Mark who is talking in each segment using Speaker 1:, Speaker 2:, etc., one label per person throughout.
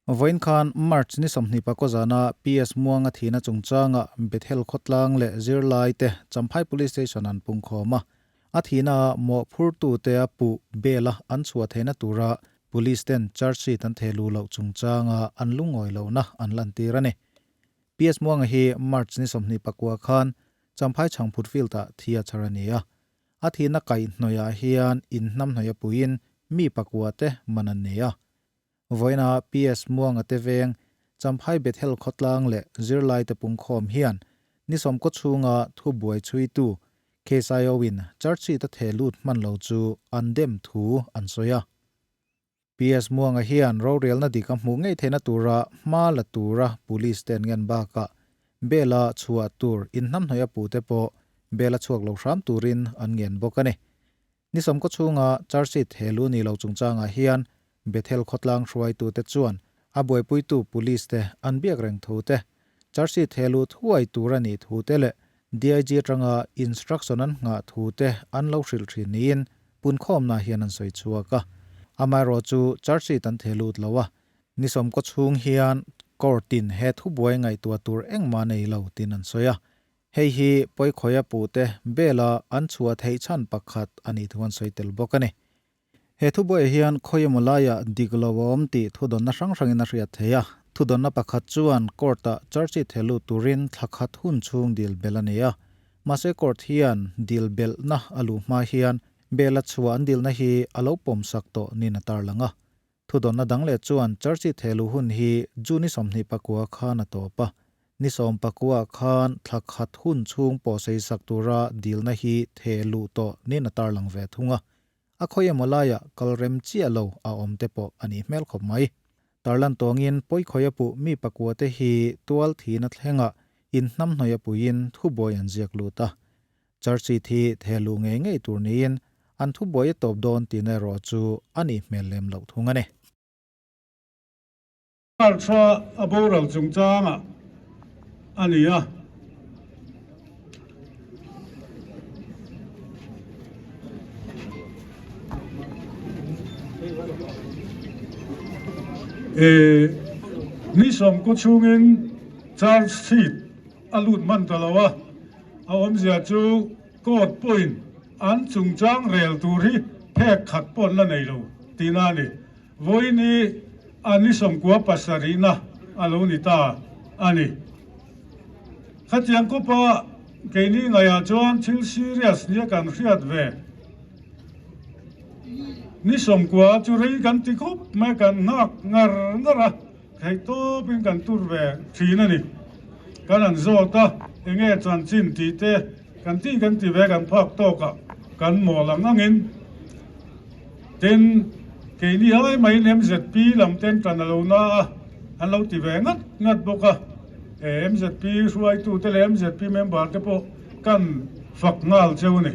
Speaker 1: Vawiin khan March ni 24 zana PS Muanga thihna chungchanga Bethel khawtlang leh zirlaite Champhai Police Station an pungkhawm a. A thihna ah mawhphurtute a puh bail a an chhuah theihna tura Police ten charge sheet an thehluh loh chungchanga an lungawi lohna an lantir a ni. PS Muanga hi March ni 24 khan Champhai Chhangphut Field ah thi a chhar a ni a. A thihna kaihhnawih ah hian inhnamhnawih a puiin mi pakua te man an ni a. Vawiina PS Muanga te veng, Champhai Bethel khawtlang leh zirlaite pungkhawm hian ni sawmkaw chhunga thu buai chhuitu KSIO in charge sheet a theh lut hman lo chu an dem thu an sawi a. PS Muanga hian rorelna dik a hmuh ngei theihna tura hma la tura police te an ngen bakah bail a chhuah tur inhnamhnawih a puhte pawh bail a chhuak lo hram turin an ngen bawk a ni. Ni sawmkaw chhunga charge sheet he lu ni lo chungchangah hian Bethel khawtlang hruaitute chuan a buaipuitu police te an biak reng thu te, charge sheet he lu thuai tur a nih thu te leh DIG atanga instruction an nghah thu te an lo hrilh thin niin punkhawmna hian an sawi chhuak a. Amaherawhchu charge sheet an the lut lo a, ni sawmkaw chhung hian court in he thubuai ngaihtuah tur engmah nei lo tiin an sawi a. Hei hi Pawikhawia puhte bela an chhuah theih chhan pakhat a nih thu an sawi tel bawk a ni. He thubuaiah hian khawi emaw laiah dik lo a awm tih thudawnna hrang hrangin a hriat theih a. Thudawnna pakhat chuan court-ah charge sheet he lut turin thla khat hun chhung dil belh a ni a. Mahse court hian dil belhna a luh hma hian bela chhuah an dilna hi a lo pawmsak tawh niin a tarlang a. Thudawnna dang leh chuan charge sheet helu hun hi June 24 khan a tawp a, ni 19 khan thla khat hun chhung pawh seisak tura dilna hi theh luh tawh niin a tarlang ve thung a. A khawi emaw laiah kal rem chiah lo a awm te pawh a nih hmel khawp mai. Tarlan tawngin pawikhawih a puh mi pakua te hi tual thihna thlengah inhnamhnawih a puiin thubuai an ziak lut a. Charge sheet hi theh luh ngei ngei tur niin an thubuai a tawp dawn tihna erawh chu a nih hmel lem loh thung a ni.
Speaker 2: March-a a boral chungchangah a ni a. Ni sawmkaw chhungin charge sheet a lut hman ta lo a. A awmzia chu court pawhin an chungchang rel tur hi phek khat pawh an la nei lo tihna a ni. Vawiin hi a ni sawmkua pasarihna a lo ni ta a ni. Khatiang kawpa keini ngaihah chuan thil serious nia kan hriat ve. Ni 90 chu rei kan ti khawp mai kan nghak ngar ngar a. Theihtawpin kan tur ve thin a ni. Kan han zawt a, enge chanchin tih te kan tih kan ti ve kan phak tawkah kan mawl ang angin. Tin, keini ai maiin MZP lam ten tan a lo na a, an lo ti ve ngat ngat bawk a. MZP hruaitute leh MZP member te pawh kan fak nghal cheu a ni.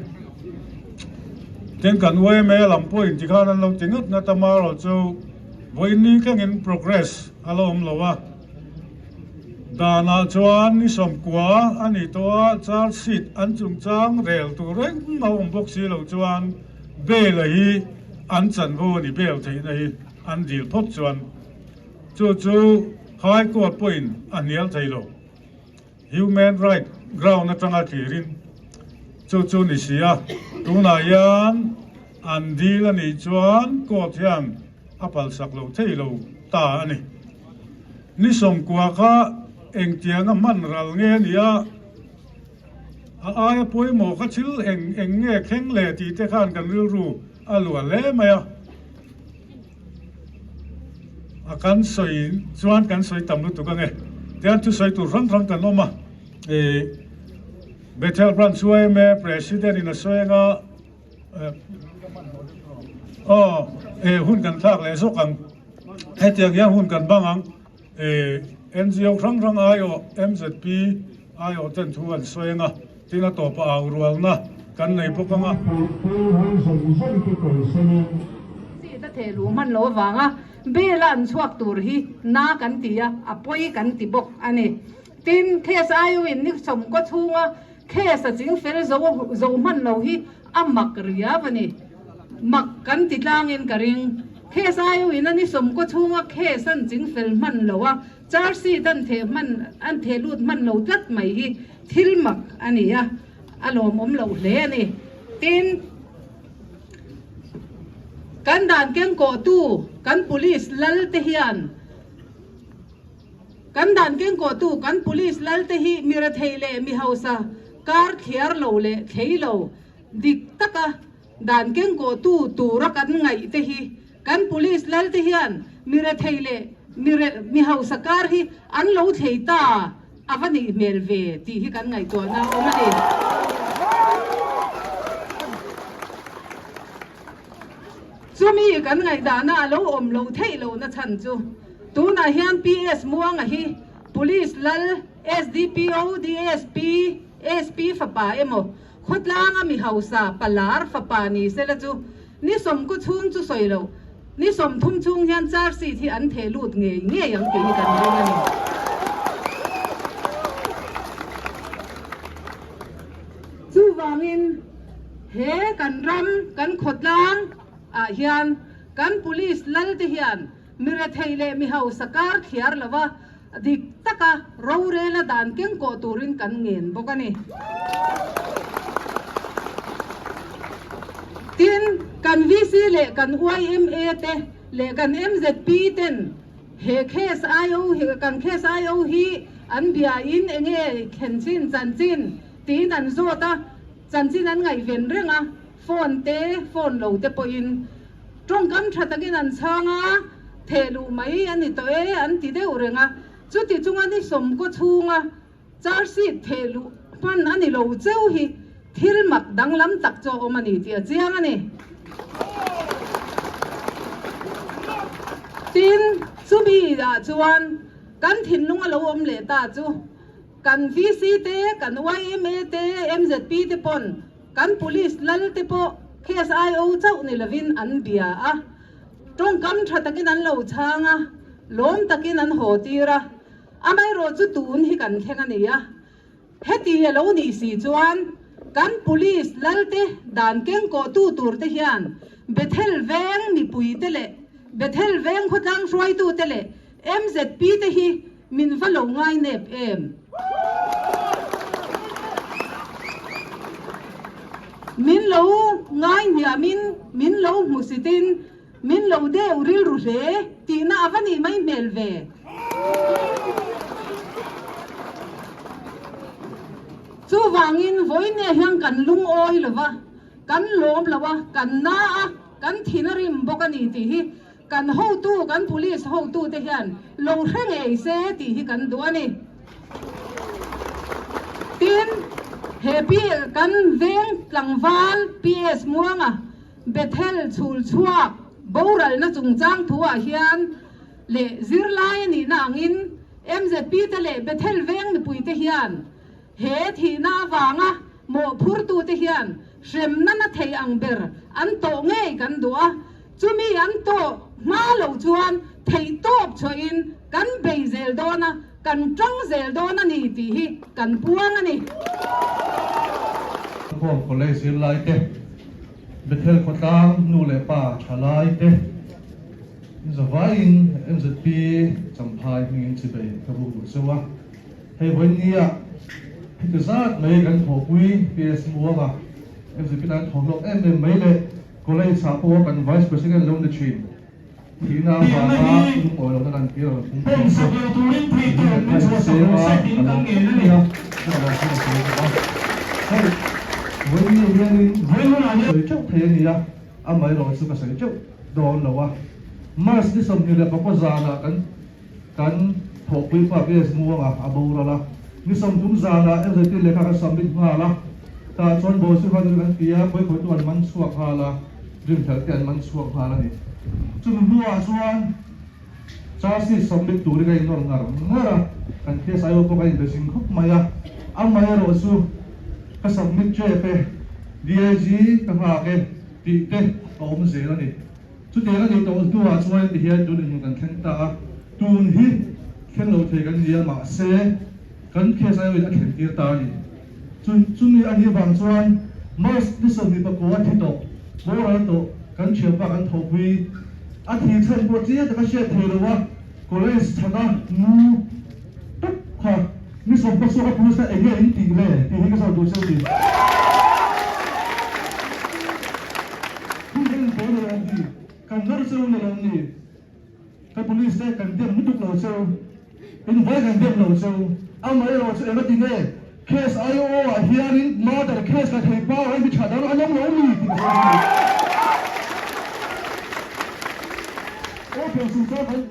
Speaker 2: Tin, kan yma lam pawhin tikhan an lo ti ngat ngat a, marawh chu Vawiin ni thlengin progress a la awm lo a, danah chuan ni 90 a nih tawh a, charge sheet an chungchang rel tur reng a awm bawk si lo chuan bail a hi an chanvo a ni, bail theihna hi an dil phawt chuan chu chu High Court pawhin a hnial thei lo. Human right ground atanga thlirin chu chu ni si a, tunah hian an dil a nih chuan court hian a palsak lo thei lo ta a ni. Ni 90 kha engtianga hman ral nge a ni a, a aia pawimawh kha thil eng eng nge thleng le tih te khan kan rilru a luah hle mai a. A kan sawi chuan kan sawi tam lutuk ange. Tian thusawi tur hrang hrang kan awm a. Ih Bethel Branch yma President in a sawi anga aw eh hun kan thlak leh zawk ang. Hetiang hian hun kan bang ang. Ih NGO hrang hrang aiawh MZP aiawh ten thu an sawi anga tin a tawpah au rualna kan nei bawk anga.
Speaker 3: Chita theh luh hman loh avanga bail a an chhuak tur hi na kan ti a, a pawi kan ti bawk a ni. Tin, case IO in ni 90 chhunga case a ching fel zo zo hman lo hi a mak riau a ni. Mak kan ti tlangin ka ring. Case IO in a ni sawmkaw chhunga case an chingfel hman lo a, charge sheet an theh hman an theh lut hman lo tlat mai hi thil mak a ni a, a lawmawm loh hle a ni. Tin, kan dan kengkawhtu kan police lal te hian Kan dan kengkawhtu kan police lal te hi mi rethei leh mi hausa kar thliar lo leh thlei lo dik taka dan kengkawhtu tura kan ngaih te hi kan police lal te hian mi rethei leh mi mi hausa kar hi an lo thlei ta a va nih hmel ve tih hi kan ngaihtuahna a awm a ni. Chumi kan ngaihdahna a lo awm loh theih lohna chhan chu tunah hian PS Muanga hi Police lal SDPO, DSP, SP fapa emaw khawtlanga mi hausa palar fapa ni sela chu ni sawmkaw chhung chu sawi loh ni 30 chhung hian charge sheet hi an theh lut ngei ngei ang tih hi kan ring a ni. Chuvangin he kan ram kan khawtlang ah hian kan police lal te hian mi rethei leh mi hausa kar thliar lova dik taka rorela dan kengkawh turin kan ngen bawk a ni. Tin, kan VC leh kan yma te leh kan MZP ten he case IO hi kan case IO hi an bia in enge thlen chin chanchin tiin an zawt a, chanchin an ngaihven reng a, phone te phone lo te pawhin tawngkam tha takin an chhang a, theh luh mai a ni tawh e an ti deuh reng a, chuti chunga ni sawmkaw chhunga charge sheet theh luh hman a ni lo cheu hi thil mak danglam tak chu a awm a ni tih a chiang a ni. Tin, chumi ah chuan kan thinlung a lo awm leh ta chu Kan VC te, kan yma te, MZP te pawn kan Police lal te pawh case IO chauh ni lovin an bia a, tawngkam tha takin an lo chhang a, lawm takin an haw tir a, amaherawh chu tun hi kan thleng a ni a. Heti a lo nih si chuan kan Police lal te dan kengkawhtu tur te hian Bethel veng mipui te leh Bethel veng khawtlang hruaitu te leh MZP te hi Min va lo ngai nep em? Min lo ngai hniamin, min lo hmusitin, min lo deuh rilru hle tihna a va nih mai hmel ve. Chuvangin vawiin hian kan lungawi lo va, kan lawm lo a, kan na a, kan thin a rim bawk a ni tih hi Kan hotu, kan police hotute hian lo hre ngei se tih hi kan duh a ni. Tin, he pi kan veng tlangval PS Muanga Bethel chhul chhuak boralna chungchang thuah hian leh zirlai a nihna angin MZP te leh Bethel veng mipuite hian he thihna avanga mawhphurtute hian hremna na thei ang ber an tawh ngei kan duh a. Chumi an tawh hma loh chuan theihtawp chhuahin kan bei zel dawn a, kan tang zel dawn a ni tih hi kan puang a ni.
Speaker 2: Khawm College zirlai te, Bethel khawtlang nu leh pa thalai te, zavaiin MZP Champhai hmingin chibei ka buk duh cheu a. Hei vawinia heti zat mai kan thawhpui PS Muanga MZP tan thawhlawk em em mai leh College ah pawh kan Vice President lo ni thin. Thihna avanga lungawi lohna lan tir a rawn phung thin chu tih hi kan thaih seng a, ka lawm khawp mai a, ka lawm chu ka sawi bawk a. Hei vawiin hianin sawi teuh thei a ni a, amaherawh chu ka sawi teuh dawn lo a. March ni 24 zanah kan kan thawhpui pa PS Muanga a boral a, ni 30 zanah MZP lehkha kan submit nghal a, tah chuan Bawlsui khan an ti a, khawikhawih tu an man chhuak nghal a, rinhlelh te an man chhuak nghal a ni. Chumi hnuah chuan charge sheet submit turin a innawr ngar ngar a, kan PSIO pawh ka inbe zing khawp mai a, amaherawh chu ka submit tep e, DIG ka nghak e tih te a awm zel a ni. Chutiang a nih tawh hnuah chuan ti hian tun inhmun kan thleng ta a, tun hi thleng lo thei kan ni a, mahse kan case aiawhin a thlen tir ta a ni. Chumi a nih vang chuan March ni 29 a thi tawh, boral tawh, kan thianpa kan thawhpui
Speaker 4: A thih chhan pawh chiang taka hriat thei lo a, college chhana mu tawp kha ni sawm pawh chhuak a police a eng nge in tih le tih hi ka zawt duh cheu ni. Hun kan in pawl lo ang ti, kan nawr cheu ni lo ni, ka police te kan dem lutuk lo cheu, in vai kan dem lo cheu, amaherawh chu eng a ti nge case IO ah hianin murder case la thei pa hi mi tha dang an awm lo mi tih ka sawi a ni. Open chungchang kan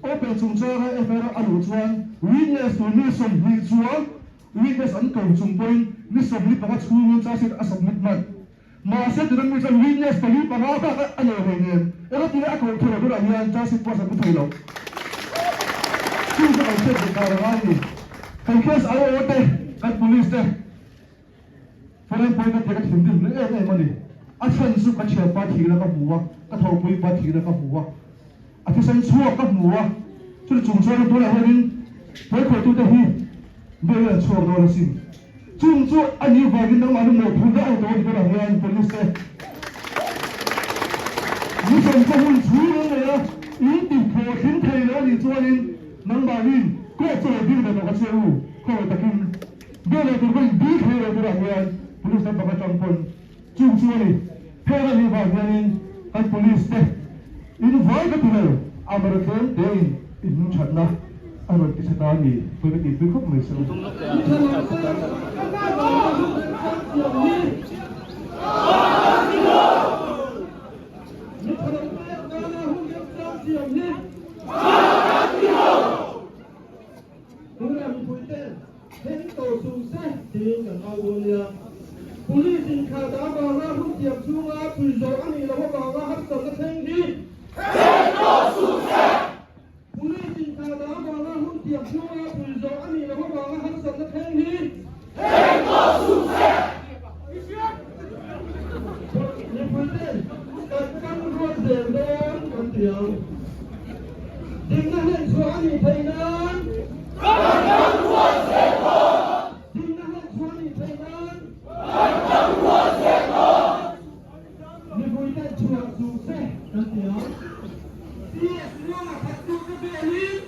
Speaker 4: Open chungchanga FIR a luh chuan witness tur mi 20 chuang witness an ko chung pawhin ni 45 chhungin charge sheet a submit hman. Mahse tuna mi chuan witness pali panga bak a nei hlei nen engati a koh thei lo tunah hian charge sheet pawh a submit thei lo. Chung chu kan hriat ve kar a ngai a ni. Kan case IO te, kan police te Foreign point atia ka thinrim hle em em a ni. A chhan chu ka thianpa thihna ka hmu a, ka thawhpuipa thihna ka hmu a, a thisen chhuak ka hmu a, chuti chung chuan tunah hianin hruaikhawitute hi biakin an chhuak dawn asin. Chung chu a nih vangin nangmah nu mawhphurhna a ni tawh a ni tunah hian police te mission chu hun chhung an nei a, in ti hlawhtling thei lo a nih chuanin nangmahnin court chu lo ding ve tawh ka che u, khawngaih takin. Biak leh tur pawhin bik hle lo turah hian Police lam pakhat tang pawn chung chu a ni. Heng a nih vang hianin kan Police te in vai ka ti lo, amara tlem tein in hmingthatna a rawn ti chhe ta a ni, pawi ka tihpui khawp mai se.
Speaker 5: Tunah mipuite then tawh suh se tiin kan au dawn nia. Police inkhah dah avanga hun thiam chhunga chhui zawh a nih loh avanga harsatna thleng hi
Speaker 6: then tawh suh se.
Speaker 5: Police inkhah dah avanga hun thiam chhunga chhui zawh a nih loh avanga harsatna thleng hi
Speaker 6: then tawh suh se.
Speaker 5: Mipuite kan tang rual zel dawn kan ti ang. Dikna hlen chhuah a nih theih nan.
Speaker 6: Kan tang rual zel dawn.
Speaker 5: Dikna hlen chhuah a nih theih nan.
Speaker 6: Kan tang rual zel dawn.
Speaker 5: Mipuite chhuah suh se kan ti ang. PS Muanga thattute belin.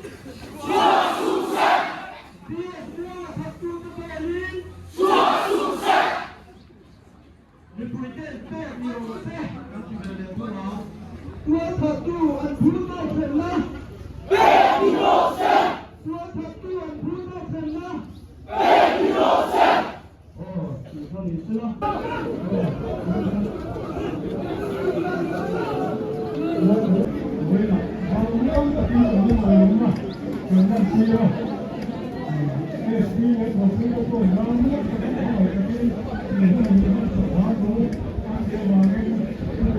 Speaker 6: Chhuah suh se.
Speaker 5: PS Muanga thattute belin.
Speaker 6: Chhuah suh se.
Speaker 5: Mipuite pek ni rawh se kan ti ve leh thung a. Tualthattu an phur tawk hremna.
Speaker 6: Pek ni rawh se.
Speaker 5: Tualthattu an phur tawk hremna.
Speaker 6: Pek ni rawh se.
Speaker 5: Aw, tih kha ni sela.